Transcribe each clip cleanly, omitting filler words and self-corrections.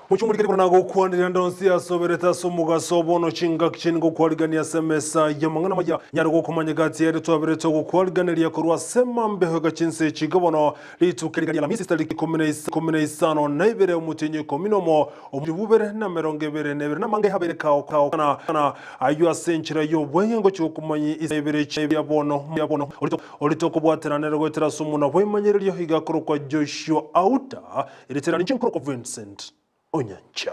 Mochumurikeri buna nagokwanire ndonsi asoberete ase omogaso bono chingaki chinde ngokwarigania ase emesa y'amang'ana amaya nyare gokomanya egati ere twaberete ogokwariganeria korwa ase emambeo ega chinse echi iga bono rituko eri ria Alamisi tariki 12 omotienyi o 11 omwaka bubere na 22 namange abere kao kao kana kana ayio ase enchera y'obweng'e ngochia gokomanya isa ibere chia bono bono orito orito okobwaterana nere goetera ase omuna bw'emanyererio iga akorokwa Joshua Auta Erieta rinche nkorokwa Vincent Onyancha.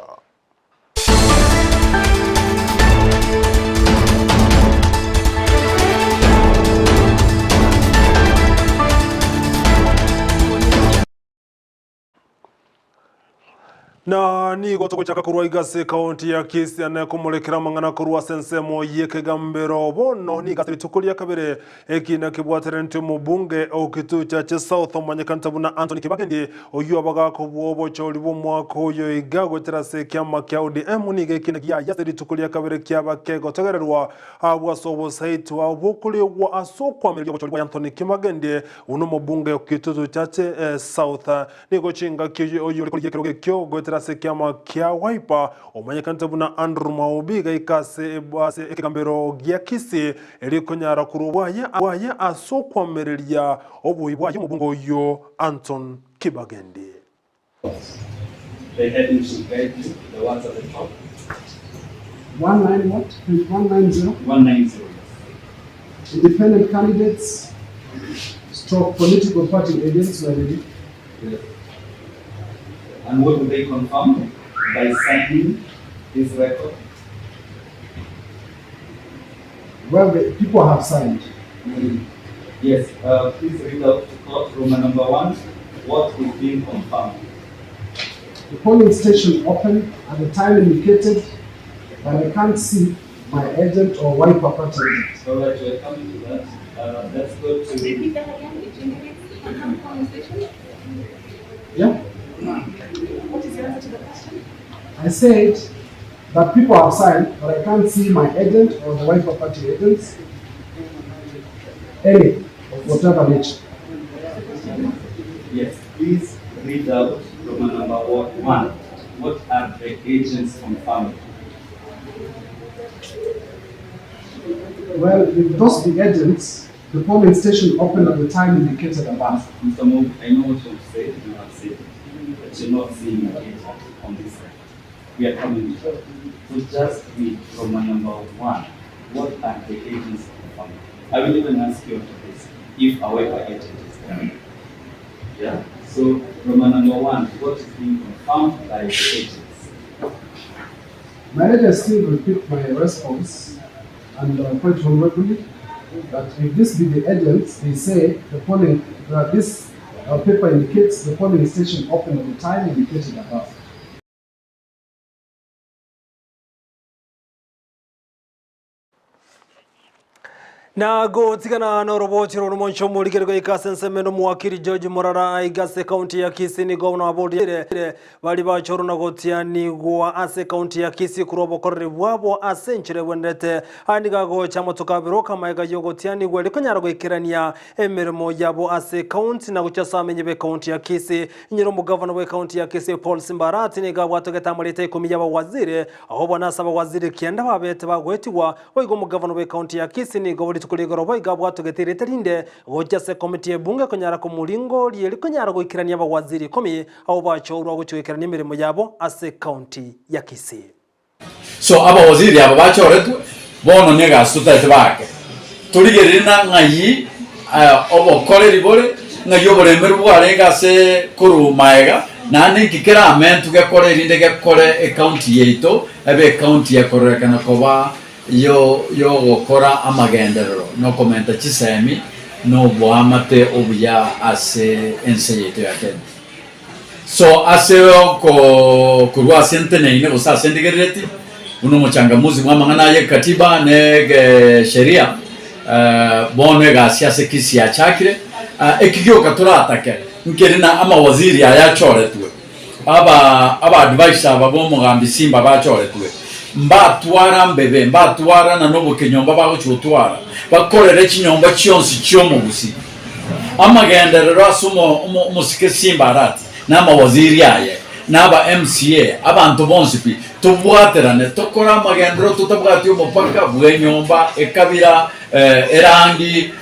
Na nigo togochaka korwa iga ase ekaunti ya Kisii ane komorekera amang'ana korwa ase ensemo y'ekegambero. Bono nigo ase rituko ria kabere Eki nakebwateranetwe omobunge o Kitui Chache South omanyekanete buna Anthony Kibagendi, oyio abagaka bw'obochori bw'omwaka oyo iga goetera ase ekiama kia ODM nigo ekina kiaye ase rituko ria kabere kiaba kegotegererwa abwo ase obosaitwa bokoregwa ase okoamereria obochori bwa Anthony Kibagendi buna omobunge o Kitutu Chache South. Nigo chingaki oyio ore korigia ekerogo ekio goetera ase ekiama kia Wiper omanyekanete buna Andrew Maubi gaika ase ase ekegambero gia Kisii erio konyara korwa bwaye bwaye ase okwamereria oboi bwaye omobunge oyio Anton Kibagendi. The heading should guide you, the ones at the top. One nine what? Page 190. 190, yes. Independent candidates, stroke political party agents, my lady. Yes. And what do they confirm by signing this record? Well, the people have signed, my lady. Yes, uh, please read out to court Roman number one, what is being confirmed. The polling station opened at the time indicated, but I can't see my agent or Wiper party agent. All right, we're coming to that. Uh, let's go to. Repeat that again, it indicates the confirmed polling station. Yeah? What is your answer to the question? I said that people have signed, but I can't see my agent or the Wiper party agents, any of whatever nature. Yes, please read out Roman number one. What are the agents confirming? Well, if those be agents, the polling station opened at the time indicated above. Mr. Mob, I know what you want to say, you have said it, but you're not seeing an agent on this record. We are coming to that. So just read Roman number one. What are the agents confirming? I will even ask you after this if a Wiper agent is there. Yeah? So Roman number one, what is being confirmed by the agents? My lady, I still repeat my response, and quite honorably, that if this be the agents, they say the polling, that this paper indicates the polling station opened at the time indicated above. Na gotigana norobochi rw'omonche omorikeri goika ase ensemo ende omowakiri George Morara aiga ase ekaunti ya Kisii nigo buna aborire baria bachorwa na gotianigwa ase ekaunti ya Kisii korwa obokoreri bwabo ase enchera egwenerete. Aya nigo agocha amatuko abere oka amaiga y'ogotianigwa erio konyara goikerania emeremo yabo ase ekaunti na gochia ase abamenyi b'ekaunti ya Kisii. Inyora omogavana bw'ekaunti ya Kisii Paul Simba Arati nigo abwatogete amarita ikomi y'abawaziri aho bono ase abawaziri kianda babete bagoetigwa Boigo omogavana bw'ekaunti ya Kisii nigo rituko rigoro boigo abwatogete erieta rinde gochia ase ekomiti y'ebunge konyara komoringoria erio konyara goikerania abawaziri ikomi abwo bachourwa gochia goikerania emeremo yabo ase ekaunti ya Kisii. So abawaziri aba bachoretwe bono negasi totaete baake. Torigererie na ng'ai obokoreri bore, ng'ai oboremeru bwarenge ase korwa maega, naende inki keramentwe gekore erinde gekore ecounty yaito ebe ecounty ekororekana koba yogokora amagenderero na okomenta chisemi na oboamate obuya ase ense yaito ya Kenya. So ase korwa ase nteneine gose ase ndigerereti buna omochangamuzi bw'amang'ana aye katiba na sheria bono egasi ase Kisii yachakire. Eki gioka toratake nkeri na amawaziri aya achoretwe aba aba advisor aba b'omogambi Simba bachoretwe mbatwara mbebe mbatwarana nobokenyomba bagochia gotwara bakorere chinyomba chionsi chi'omogusii. Amagenderero ase omosike Simba Arati na amawaziri aye. na aba MCA, abanto bonsi pi, tobwaterane tokore amagenderero totabwati omopaka bw'enyomba, ekabira, erangi,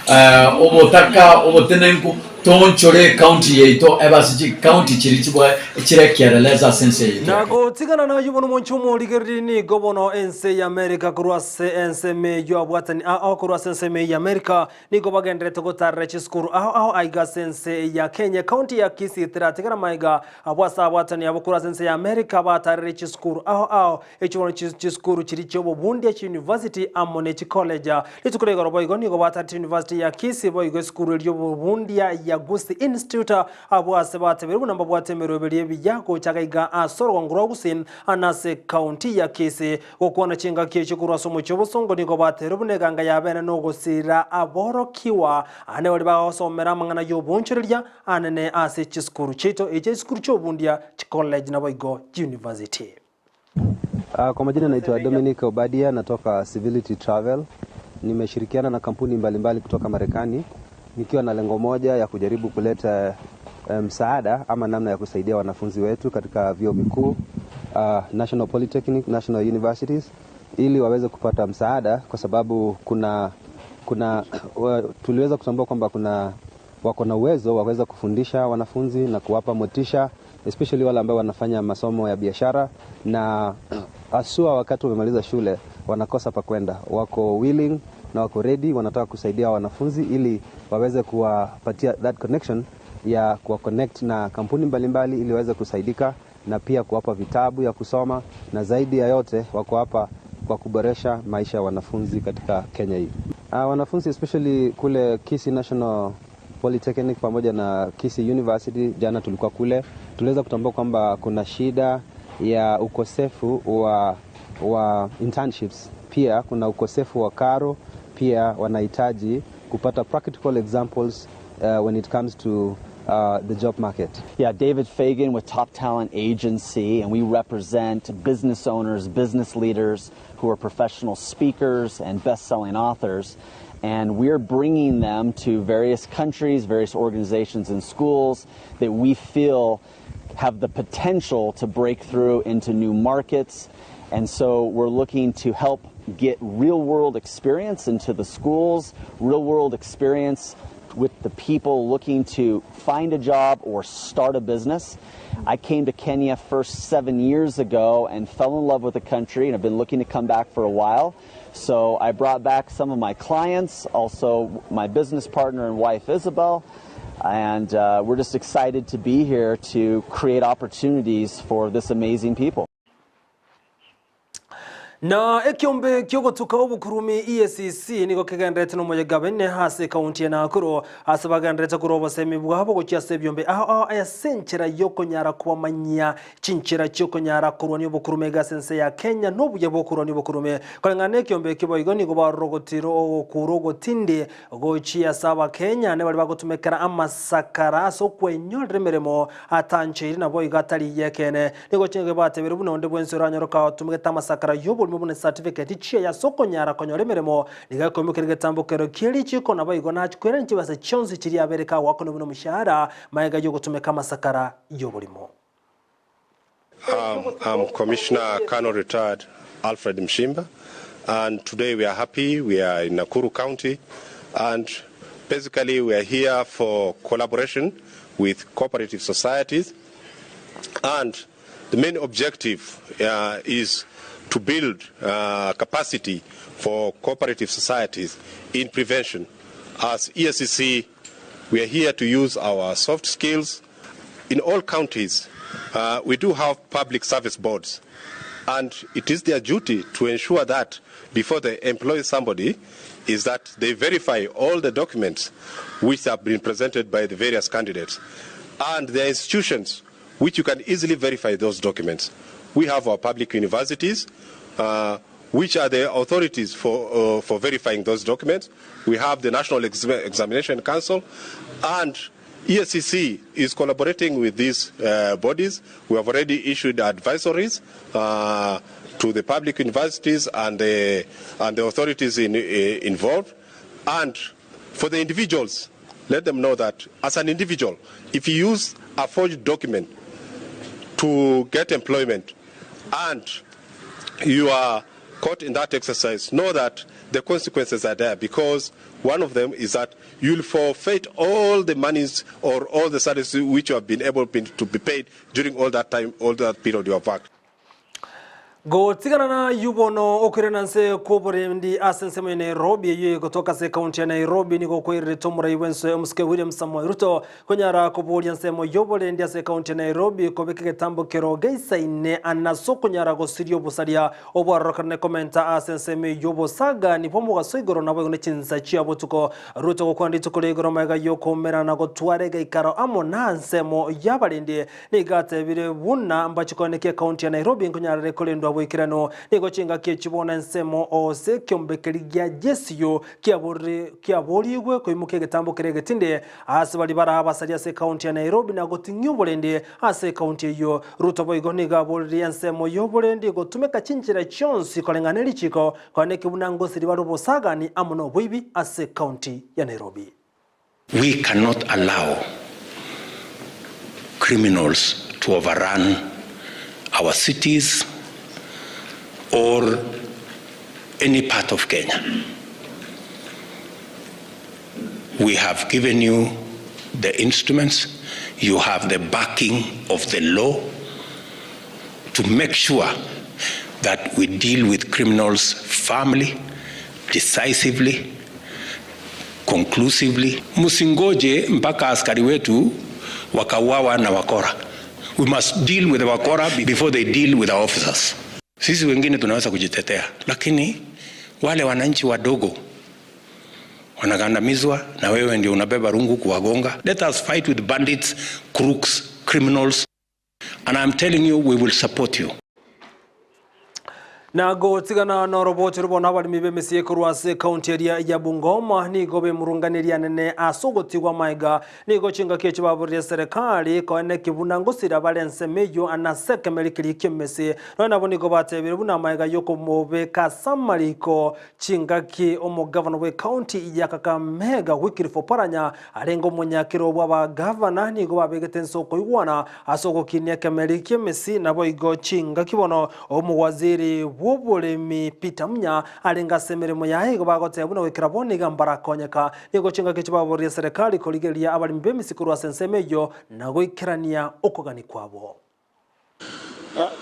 obotaka, obotenenku, toonchore ecounty yaito ebe ase chicounty chiria chibwa chire ekielelezo ase ense yaito ya Na Kenya. gotigana nayio bono omonche omorigereria nigo bono ense y'Amerika korwa ase ensemo eyio abwatani ao korwa ase ensemo eyio y'Amerika Nigo bagendererete gotarera chisukuru ao ao aiga ase ense ya Kenya, ekaunti ya Kisii teratigara maiga abwo ase abwatani abwo korwa ase ense ya America batarire chisukuru ao ao echio bono chisukuru chiria chi'obobundia, chiuniversity amo ne chicollege. Rituko ria igoro boigo nigo batarete university ya Kisii boigo esukuru eria y'obobundia ya Gusii Institute abwo ase batebirie buna mbabwate emeroberi ebiya gocha gaiga ase orogongo rwa Gusii na ase ekaunti ya Kisii. Gokwana chingaki echio korwa ase omochie obosongo nigo bateire buna eganga y'abene nogosira aborokigwa aane baria bagosomera amang'ana y'obonchoreria anene ase chisukuru chiaito echi chisukuru chi'obundia, chicollege naboigo chiuniversity. Kwa majina naitwa Dominic Obadia natoka Civility Travel. Nimeshirikiana na kampuni mbalimbali mbali kutoka Marekani nikiwa na lengo moja ya kujaribu kuleta msaada ama namna ya kusaidia wanafunzi wetu katika vyuo vikuu National Polytechnic, National Universities ili waweze kupata msaada kwa sababu kuna, kuna tuliweza kutambua kwamba kuna wako na uwezo wa kuweza kufundisha wanafunzi na kuwapa motisha especially wale ambao wanafanya masomo ya biashara na haswa wakati wamemaliza shule wanakosa pa kwenda, wako willing na wako ready, wanataka kusaidia wanafunzi ili waweze kuwapatia that connection ya kuwa connect na kampuni mbalimbali ili waweze kusaidika na pia kuwapa vitabu ya kusoma na zaidi ya yote wako hapa kwa kuboresha maisha ya wanafunzi katika Kenya hii. Wanafunzi especially kule Kisii National Polytechnic pamoja na Kisii University, jana tulikuwa kule, tuliweza kutambua kwamba kuna shida ya ukosefu wa internships, pia kuna ukosefu wa karo, pia wanahitaji kupata practical examples when it comes to the job market. Yeah, David Fagan with Top Talent Agency, and we represent business owners, business leaders who are professional speakers and best-selling authors. And we're bringing them to various countries, various organizations and schools that we feel have the potential to break through into new markets. And so we're looking to help get real-world experience into the schools, real-world experience with the people looking to find a job or start a business. I came to Kenya first 7 years ago and fell in love with the country and have been looking to come back for a while. So I brought back some of my clients, also my business partner and wife Isabel, and we're just excited to be here to create opportunities for this amazing people. Na ekiombe kiogotuka obokurumi EACC nigo kegenderete nomoyega bene ase ekaunti ya Nakuru ase bagenderete korwa obosemi bwabo gochia ase ebiombe ao ao ase enchera yokonyara kobamanyia chinchera chiokonyara korwania obokurume iga ase ense ya Kenya nobuya bwokorwania obokurume. Koreng'ana na ekiombe ekio boigo nigo barorogotire ogokura ogotindi gochia ase abakenya ne baria bagotumekera amasakara ase okwenyorera emeremo atancheire naboigo atari y'ekeene. Nigo chinyeke batebirie buna onde bwensi oranyoroke atumegete amasakara y'oborimo buna chisatifeketi chiaye ase okonyara konyora emeremo, nigo akoimokeria egetambo kero kie richiiko, naboigo nachie koirania chibesa chionsi chiria abereke agoakanwe buna omoshahara magega y'ogotumeka amasakara y'oborimo. I'm Commissioner Colonel Retired Alfred Mshimba, and today we are happy. We are in Nakuru County, and basically we are here for collaboration with cooperative societies, and the main objective is to build capacity for cooperative societies in prevention. As EACC, we are here to use our soft skills. In all counties, we do have public service boards, and it is their duty to ensure that before they employ somebody is that they verify all the documents which have been presented by the various candidates and their institutions which you can easily verify those documents. We have our public universities, which are the authorities for verifying those documents. We have the National Examination Council, and EACC is collaborating with these bodies. We have already issued advisories to the public universities and the authorities involved. And for the individuals, let them know that as an individual, if you use a forged document to get employment and you are caught in that exercise, know that the consequences are there because one of them is that you'll forfeit all the monies or all the salaries which you have been able to be paid during all that time, all that period you have worked. Gotigana na yubono okwirana nse kwoborendi ase ensemo ya Nairobi eyo egotoka ase ekaunti ya Nairobi nigo okwerirete omorai bwense omosike William Samoei Ruto konyara koboria ensemo ya oborendi ase ekaunti ya Nairobi kobeka egetambo kero geisaine ase okonyara gosiria obosaria obwarorokana komenta ase ensemo ya obosagani bwa omogaso igoro nabo igo ne chinsa chia botuko. Ruto gokwana rituko ria igoro magega ya okoumerana gotwara egeikaro amo na ensemo ya abarendi nigo atebire buna mbachikonekia ekaunti ya Nairobi nkonyarare korendwa boikeranu. Nigo chingaki echi bono ensemo ase ekiombekeri gia GSU kiaborigwe koimokia egetambo kere egetinde ase baria bara abasaria ase ekaunti ya Nairobi na goting'ia oborendi ase ekaunti eyio. Ruto boigo nigo aboririe ensemo ya oborendi gotumeka chinchera chionsi koreng'ana ne richiko koaneki buna ngosiri bare obosagani amo na oboibi ase ekaunti ya Nairobi. We cannot allow criminals to overrun our cities or any part of Kenya. We have given you the instruments, you have the backing of the law to make sure that we deal with criminals firmly, decisively, conclusively. Msingoje mpaka askari wetu wakauawa na wakora. We must deal with the wakora before they deal with our officers. Sisi wengine tunaweza kujitetea, lakini wale wananchi wadogo wanagandamizwa na wewe ndio unabeba rungu kuwagonga. Let us fight with bandits, crooks, criminals, and I'm telling you we will support you. Nagotigana na oroboti rubona abarimi b'emisi korwa ase ekaunti eria ya Bungoma nigo bemurunganiria nene ase ogotigwa maiga nigo chingaki echi baburirie serikali koene kibuna ngosira bare ensemo eywo anase ekemeri keria kia emesi nonya nabo nigo batebire buna maiga yokomobeka ase amariko chingaki omogavana bwa ekaunti ya Kakamega Wycliffe Oparanya arenge omonyakero bwa abagavana nigo babegete ense okoigwana ase ogokinia ekemeri kia emesi nabo igo chingaki bono omowaziri bw'oboremi Peter Munya arenge ase emeremo yaye igo bagoteba buna goikera bono iga mbarakonyeka. Nigo chingaki echi baboririe serikali korigereria abaremi b'emisi korwa ase ensemo eyio na goikerania okogani kwabo.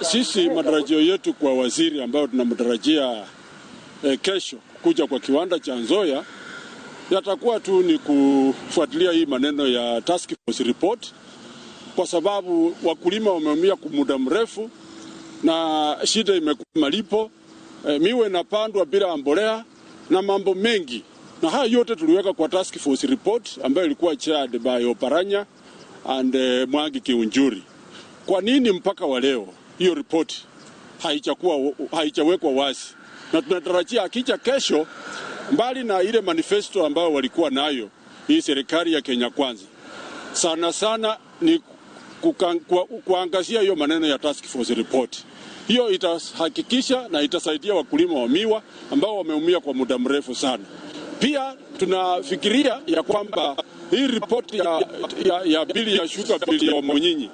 Sisi matarajio yetu kwa waziri ambayo tunamtarajia kesho kuja kwa kiwanda cha Nzoia yatakuwa tu ni kufuatilia hii maneno ya task force report, kwa sababu wakulima wameumia kwa muda mrefu na shida imekuwa malipo, miwa inapandwa bila mbolea na mambo mengi, na haya yote tuliweka kwa task force report ambayo ilikuwa chaired by Oparanya and Mwangi Kiunjuri. Kwa nini mpaka wa leo hiyo report haijawekwa wazi? Na tunatarajia akija kesho, mbali na ile manifesto ambayo walikuwa nayo hii serikali ya Kenya Kwanza, sana sana ni kuangazia hiyo maneno ya task force report. Hiyo itahakikisha na itasaidia wakulima wa miwa ambao wameumia kwa muda mrefu sana. Pia tunafikiria ya kwamba hii report ya bili ya shuka bili ya Wamunyinyi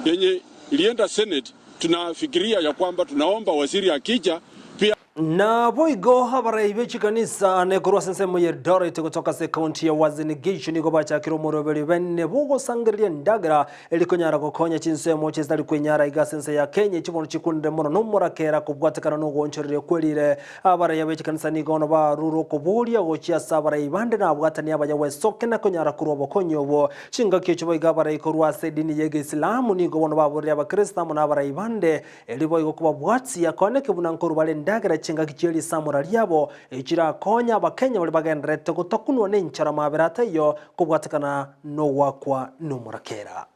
yenye ilienda Senate, tunafikiria ya kwamba tunaomba waziri akija pia na boigo abarai b'echikanisa nekorwa ase ensemo ya Eldoret gotoka ase ekaunti ya Uasin Gishu nigo bachakire omoroberi bene bogosangereria endagera erikonyara gokonya chinsemo chitari kwenyara iga ase ense ya Kenya chibono chikundire mono nomorakera kobwatekana nogoonchoreria kwerire. Abarai b'echikanisa nigo ono barure okoboria gochia ase abarai bande nabwatani abaya bwesoke na konyara korwa obokonyi obo. Chingaki echi boigo abarai korwa ase edini ya egeisilamu nigo bono baborire abakristo amo na abarai bande eri boigo kobabwatia koaneke buna nkorwa bare endagera chingaki chia risamora riabo echirakonya abakenya bari bagenderete gotakunwa nenchara mabere ataiyo kobwatekana nogwakwa nomorakera.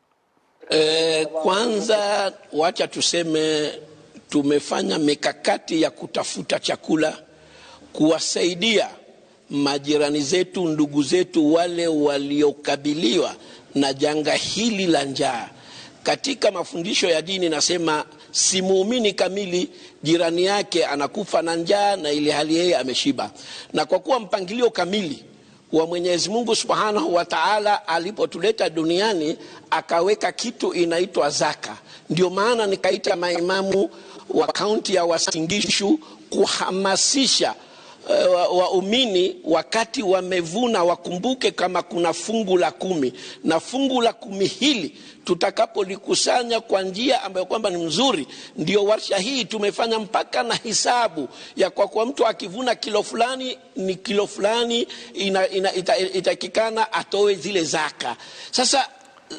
Kwanza wacha tuseme tumefanya mikakati ya kutafuta chakula kuwasaidia majirani zetu, ndugu zetu wale waliokabiliwa na janga hili la njaa. Katika mafundisho ya dini nasema si muumini kamili jirani yake anakufa na njaa na ili hali yeye ameshiba. Na kwa kuwa mpangilio kamili wa Mwenyezi Mungu Subhanahu wa Ta'ala alipotuleta duniani akaweka kitu inaitwa zaka. Ndio maana nikaita maimamu wa kaunti ya Uasin Gishu kuhamasisha waumini wakati wamevuna wakumbuke kama kuna fungu la kumi, na fungu la kumi hili tutakapolikusanya kwa njia ambayo kwamba ni mzuri, ndio warsha hii tumefanya mpaka na hisabu ya kwa kwa mtu akivuna kilo fulani ni kilo fulani ina, ina, ita, itakikana atoe zile zaka. Sasa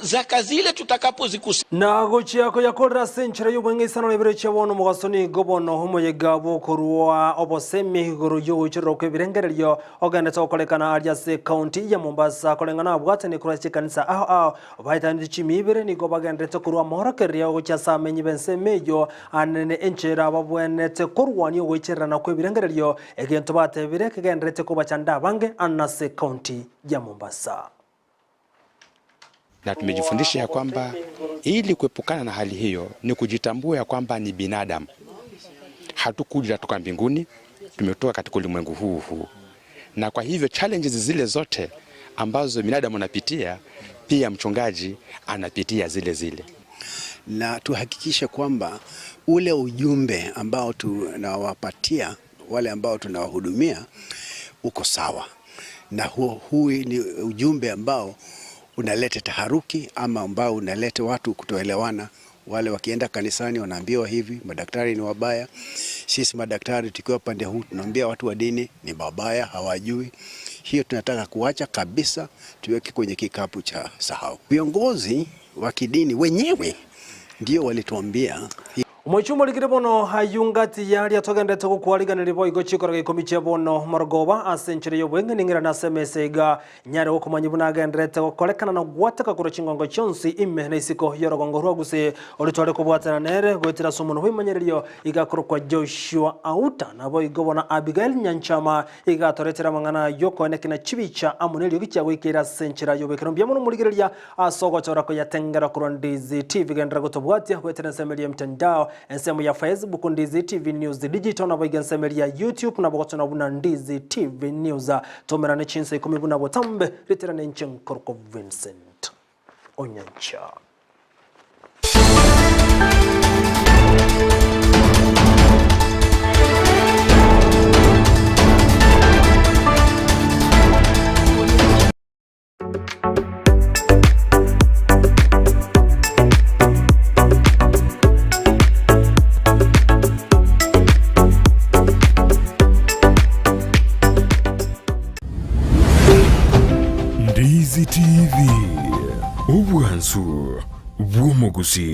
zaka zile tutakapozikusanya Na gochia koyakorera ase enchera y'obweng'eisano nebere chia bono omogaso nigo bono omoyega bokorwa obosemi igoro y'ogoichorera kwa ebirengererio ogendete gokorekana aria ase county ya Mombasa koreng'ana abwatani korwa ase chikanisa ao ao baetaneti chimibere nigo bagenderete korwa amahorokereria gochia ase amenyi b'ensemo eywo anene enchera babwenete korwania ogoichererana kwa ebirengererio egento batebire kegenderete kobachanda abange ase county ya Mombasa. Na tumejifundisha ya kwamba ili kuepukana na hali hiyo ni kujitambua ya kwamba ni binadamu, hatukuja toka mbinguni, tumetoka katika ulimwengu huu huu, na kwa hivyo challenges zile zote ambazo binadamu anapitia, pia mchungaji anapitia zile zile. Na tuhakikishe kwamba ule ujumbe ambao tunawapatia wale ambao tunawahudumia uko sawa, na huo huu ni ujumbe ambao unaleta taharuki ama ambao unaleta watu kutoelewana. Wale wakienda kanisani wanaambiwa hivi, madaktari ni wabaya. Sisi madaktari tukiwa pande huu tunaambia watu wa dini ni wabaya, hawajui. Hiyo tunataka kuacha kabisa, tuweke kwenye kikapu cha sahau. Viongozi wa kidini wenyewe ndio walituambia. Omoichumo rigire bono hayungati yaria togendete gokwariganĩria boigo chikoro ikomi chia bono marogoba ase enchera y'obweng'eni ng'ira ase emesa iga nyare gokomanya buna agenderete gokorekana na gwateka korwa chingongo chionsi ime na isiko y'orogongo rwa guse oritware kobwatana nere gwetera ase omono bw'imanyererio igakorokwa Joshua Auta nabo igo bona Abigail Nyanchama igatoretera amang'ana yokoenekina chibicha amo neriogi chiagoikeire ase enchera y'obwekero mbuya mono morigereria ase ogochora koyatengera korwa Ndizi TV gendera gotobwatia gwetera ensemo ya mtandao ensemo ya Facebook Ndizi TV News Digital nabo iga ensemo ya YouTube nabo gotona buna Ndizi TV News tomerane chinsa 10 buna botambe riterane nche nkoroko Vincent Onyancha. Ndizi TV, obwansu bw'omogusi.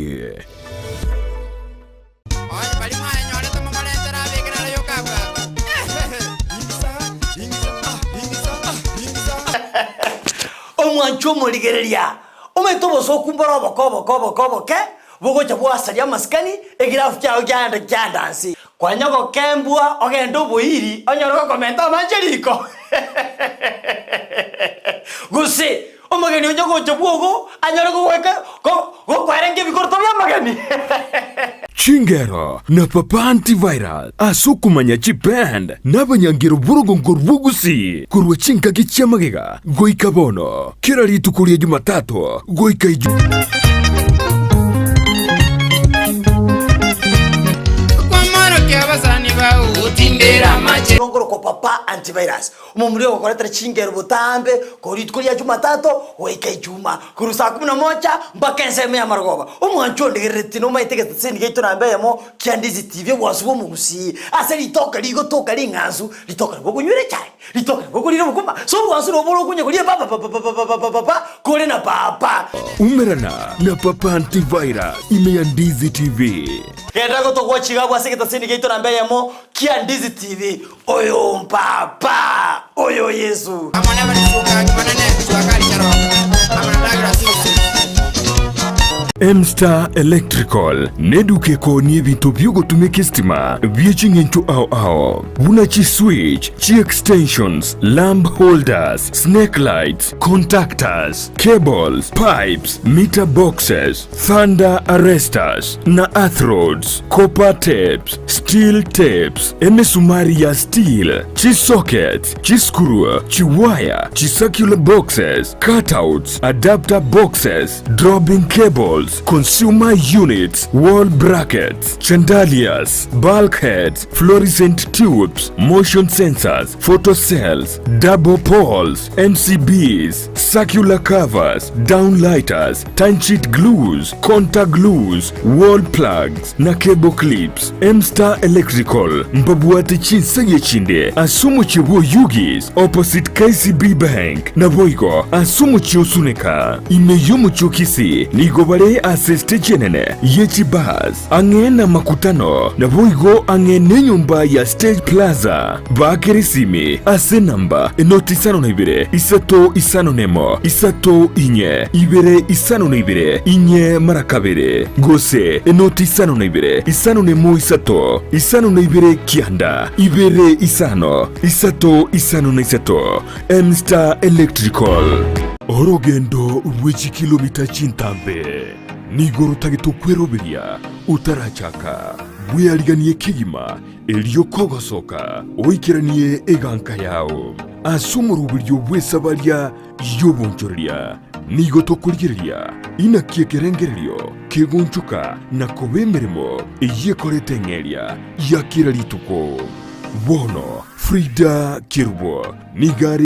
Omwancho omorigereria omaete obosoku mbore oboke oboke oboke oboke bogocha bwasaria amasikani egirafu kiago kiaenda kiandansi kwanya gokembwa ogende oboiri onyore gokomenta amanche riko gose omogeni onye gocha bwogo anyore gogweka gokwarenge ebikoroto bia amageni. Chingero na Papa Antivirus ase okomanya chiband n'abanyangero b'orugongo rw'ogusi korwa chinkaki chi'amagega goika bono kera rituko ria Jumatatu goika iju Ngorokwa Papa Antivirus omomuri ogokoretera chingero botambe korituko ria Jumatatu goika Ijuma korwa saa 11 mpaka ensemo ya marogoba omwancho ondegerereti nomaete egeteseni gaito namba eyemo kia Ndizi TV obwansu bwa omogusii ase ritoka rigotoka ring'ansu ritoka ribokonywera echae ritoka ribokorire obokuma so obwansu nobore okonya koria papa papa papa papa papa kore na papa. Umerana na Papa Antivirus ime ya Ndizi TV. Genda gotogwa chigabwa ase egeteseni gaito namba eyemo kia Ndizi TV oyo mpapa oyo Yesu. M-Star Electrical neduka ekooni ebinto by'ogotumeka estima by'eching'encho ao ao buna chi-switch, chi-extensions, lamp holders, snake lights, contactors, cables, pipes, meter boxes, thunder arresters na earth rods, copper tapes, steel tapes, emesumari ya steel, chi-sockets, chi-screw, chi-wire, chi-circular boxes, cutouts, adapter boxes, dropping cables. extensions, consumer units, wall brackets, chandeliers, bulkheads, fluorescent tubes, motion sensors, photocells, double poles, MCBs, circular covers, downlighters, timesheet glues, contact glues, wall plugs na cable clips. M-Star Electrical mbabwate chinsagia chinde ase omochie bwa Oyugis opposite KCB Bank naboigo ase omochie o Suneka ime y'omochie o Kisii nigo bare ase stage enene ye chibus ang'e na makutano naboigo ang'e nenyomba ya Stage Plaza. Baakere esimi ase enamba enoti 52 351 3 4 2 52 4 mara kabere, gose enoti 52 51 3 52 9 2 5 3 53. M-Star Electrical. Orogendo rwe chikilomita chintambe nigo rotagete okweroberia otarachaka. Bweariganie kegima Erio kogosoka oikeranie eganka yao ase omoroberio bw'esabaria y'obonchoreria, nigo tokorigereria inaki ekerengererio kegonchoka na koba emeremo eyio ekorete eng'eria ya kera rituko. Bono Frida Kerubo nigo are.